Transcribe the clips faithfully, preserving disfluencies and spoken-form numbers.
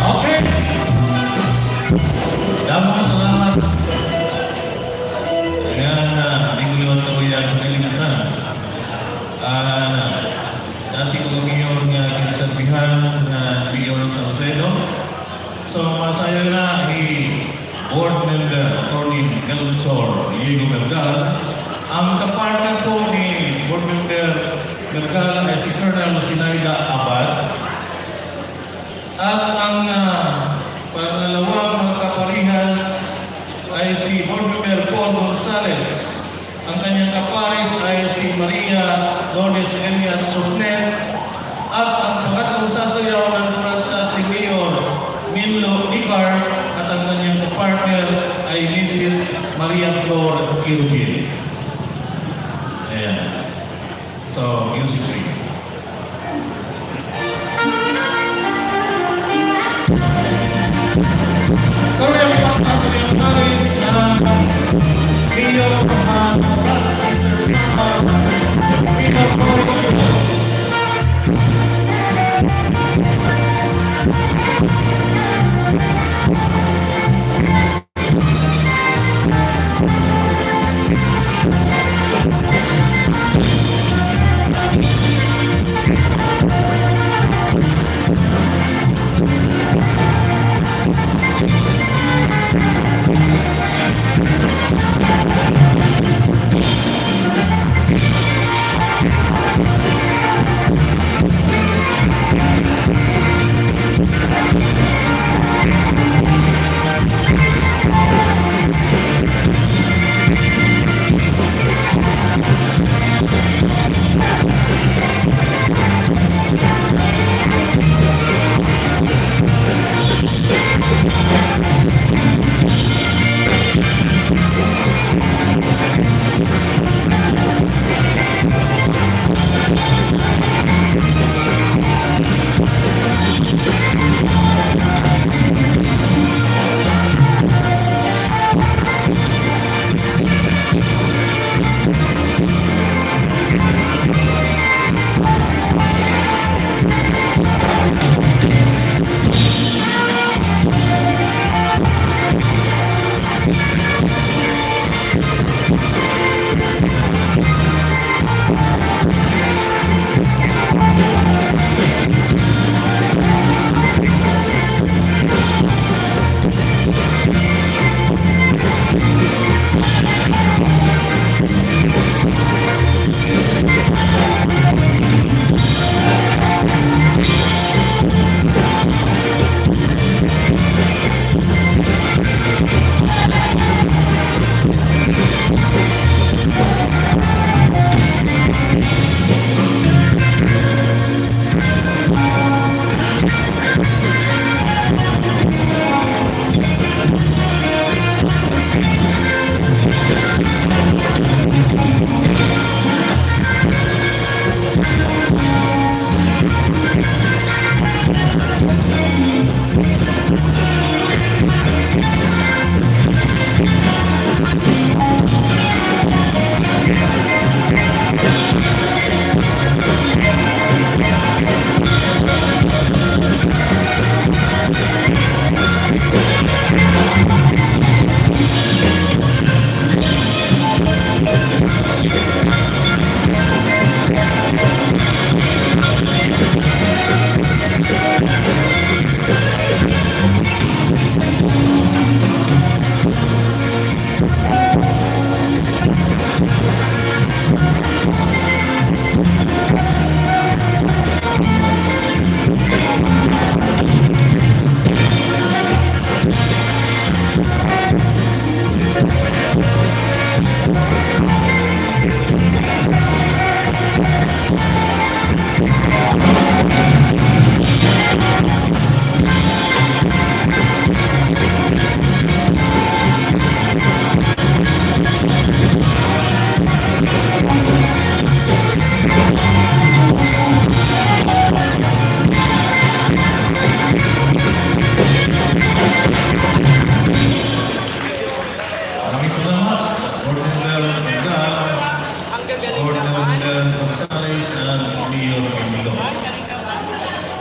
Okay. Damo nga salamat. Ayan, ah, di ko liwat na po yan kalimtan. Ah, dati ko mayor nga kinsabihan nga Mayor Salcedo. So, masaya na hi Board Member Attorney Melchor Diego Melgar. Ang kapartner po ni Board Member Melgar ay si Colonel Zinaida Abad. At ang, ah, pangalawang magkaparehas ay si Board Member Paul Gonzales. Ang kanyang kapares ay si Maria Lourdes Elias Sugnet. At ang pangatlong sasayaw ng Kuratsa si Mayor Minlo Nicar at ang kanyang kapartner ay Missus Maria Flor Kirugin. Ayan. So, music please.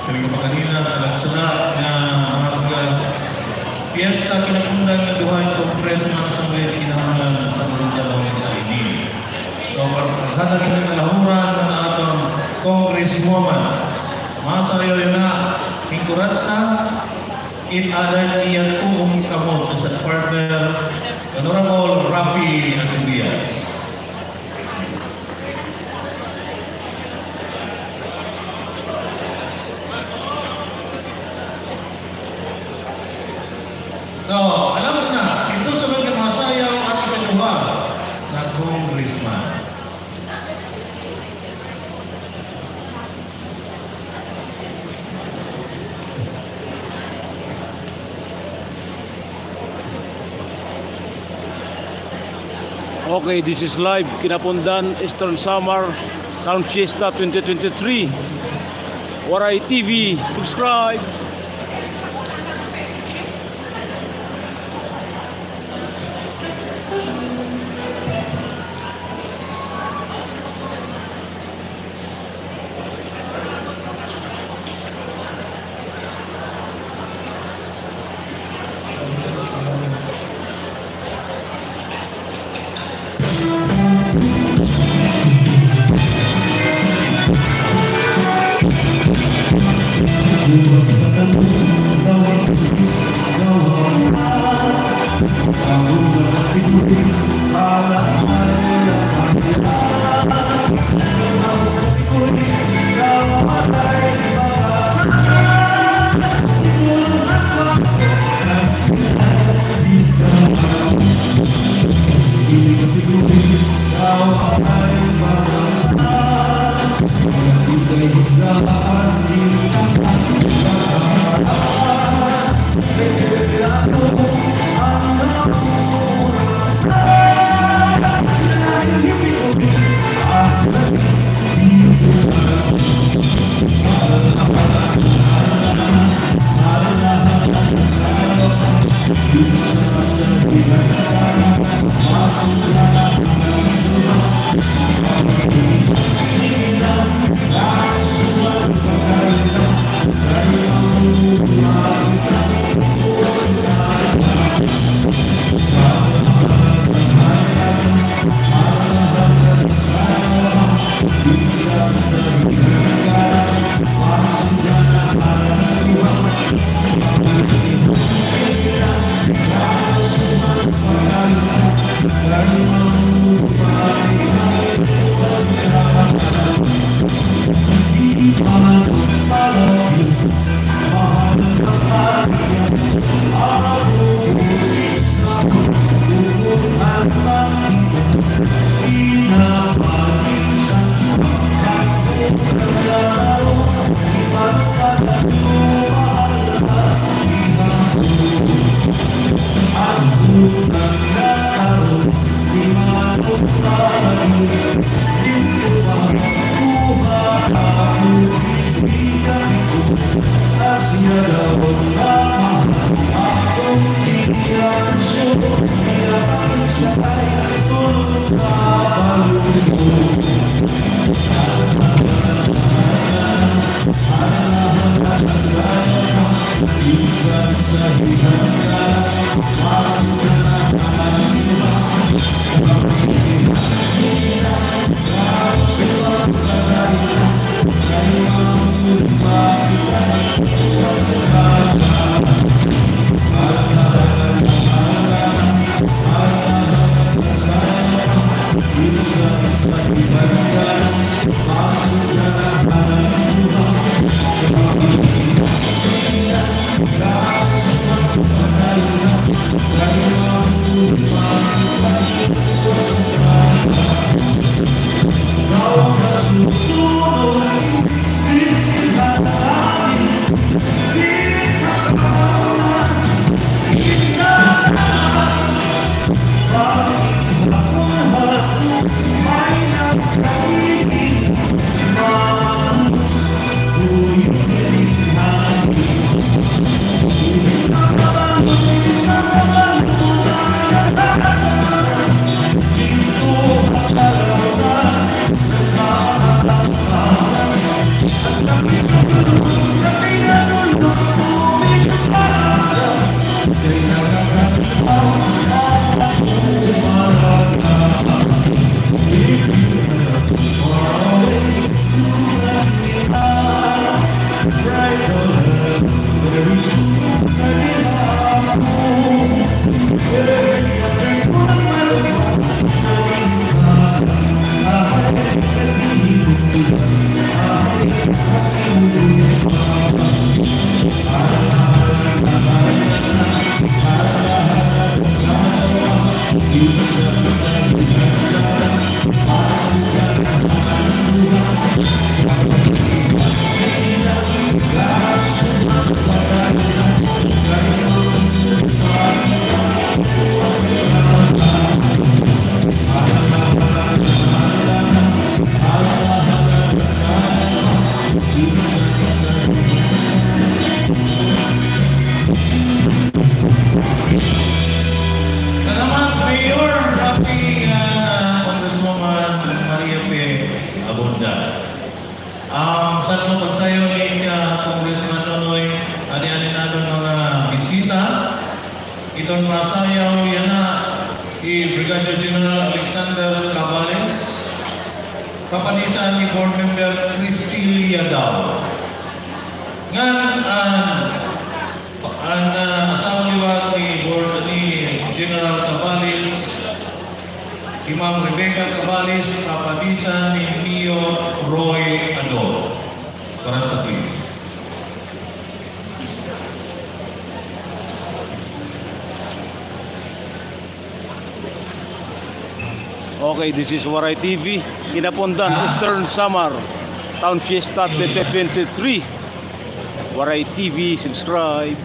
Siring ko pa kanina, nagsulat nga mag-, ah, piyesta kinapundan nga duha hin congressman sa may kinahanglan sa mga dalawang kaini. So, pag-, paghatag hin kalahuran nga aton congresswoman, masayaw yana, encourage sa, it aday iya tuong kamot sa partner, Honorable Raffy Asimbias. So, alamos na, isusunod nga masayaw an ikaduha nga congressman. Okay, this is live, Kinapundan, Eastern Samar, Town Fiesta twenty twenty-three. Waray T V, subscribe! Salamat, Mayor, pati, ah, Congresswoman Maria Fe Abunda. Um, san-o pagsayaw ni, ah, Congressman Nonoy, adi-adi an aton mga bisita. Iton masayaw yana hi Brigadier General Alexander Cabales, kapadisan ni Board Member Christy Liadao. Ngan, ah, an, ah, asawa liwat ni Board, ni General Cabales, hi Ma'am Rebecca Cabales, kapadisan ni Mayor Roy Ador. Paransa, please. Okay, this is Waray T V, Quinapondan, Eastern Samar, Town Fiesta twenty twenty-three. Waray T V, subscribe.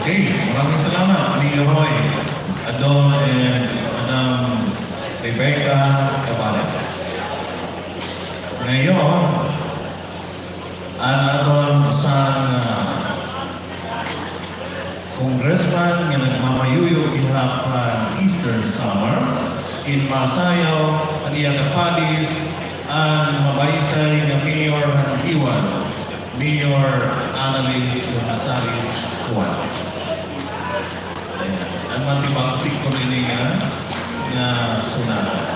Okay, maraming salamat, Amigo Roy Adon and Madam Rebecca Cabanes. Ngayon, an aton usa nga, ah, congressman nga nagmamayuyo gihap han Eastern Samar, in masayaw an iya kapadis, an mabaysay nga mayor han Guiuan, Mayor Annalise Gonzalez Juan. Ayan. An matibagsik ko ini nga, nga sunada.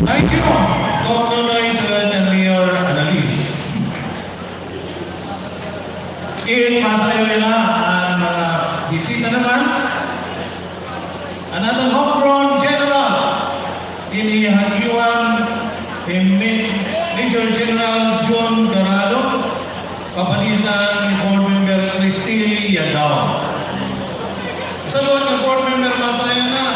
Thank you, Cong Nonoy Isabel and Mayor Annalise. It masaayo na an mga bisita naman. An aton homegrown general, ini hagiwan hi Ma-, Major General Jun Garado, papadisan ni Board Member Christine Yadaw. Sa liwat nga Board Member, masaayo na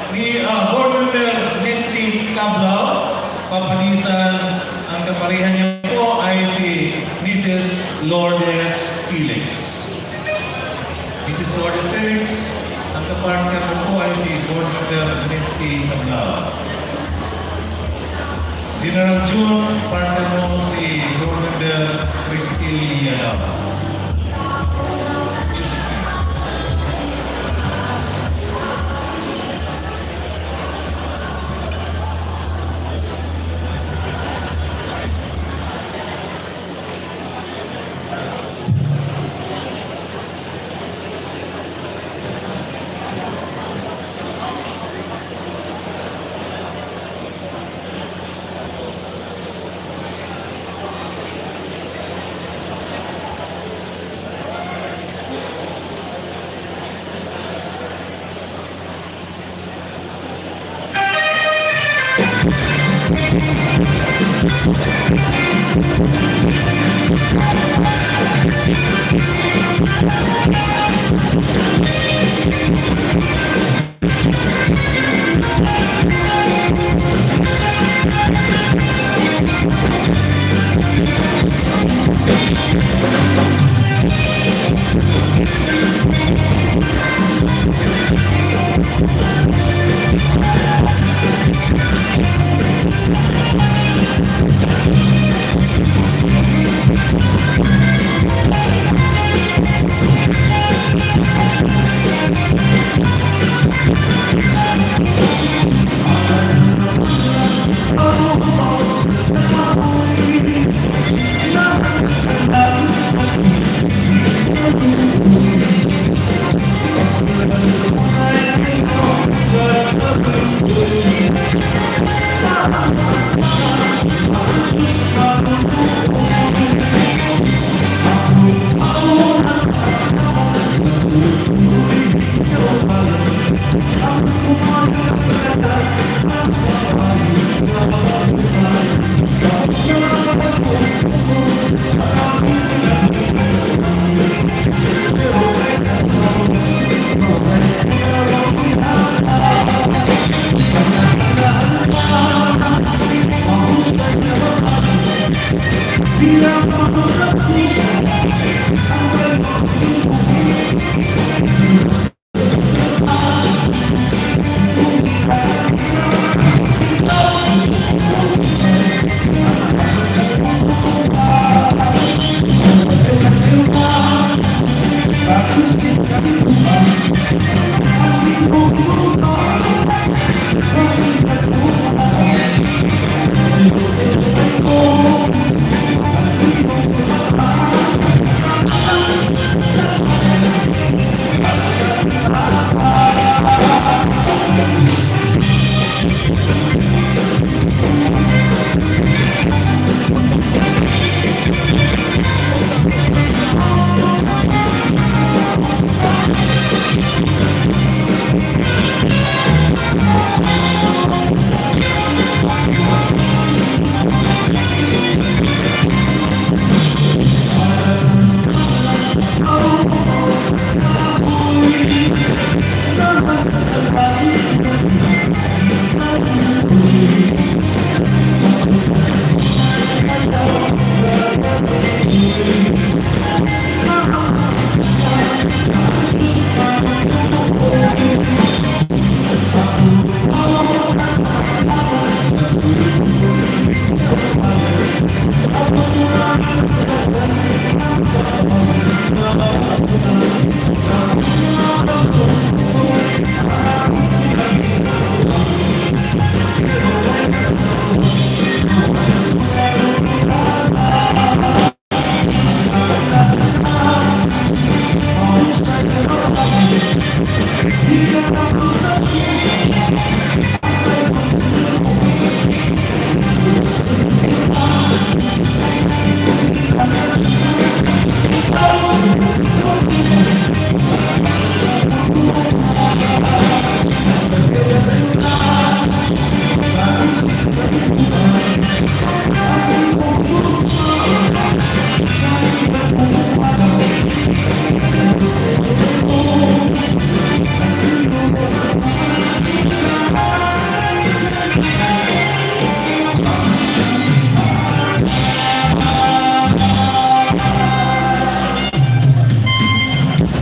ni, ah, Board Member Misty Tablao, papadisan, an kapareha niya po ay si Missus Lourdes Felix. Missus Lourdes Felix, an kapartner mo po ay si Board Member Misty Tablao. General Jun, partner mo si Board Member Christy Yadaw. Music.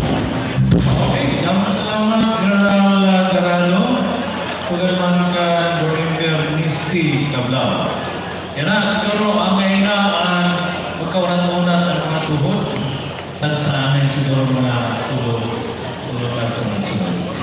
Okay, damo nga salamat, General Garalo. Sugad man kan Board Member Misty Cablan. Yana, siguro, ang kaina, ah, magkaunat-unat an mga tuhod. Sa, sa amin siguro mga tulo, tulo ka sunod-sunod.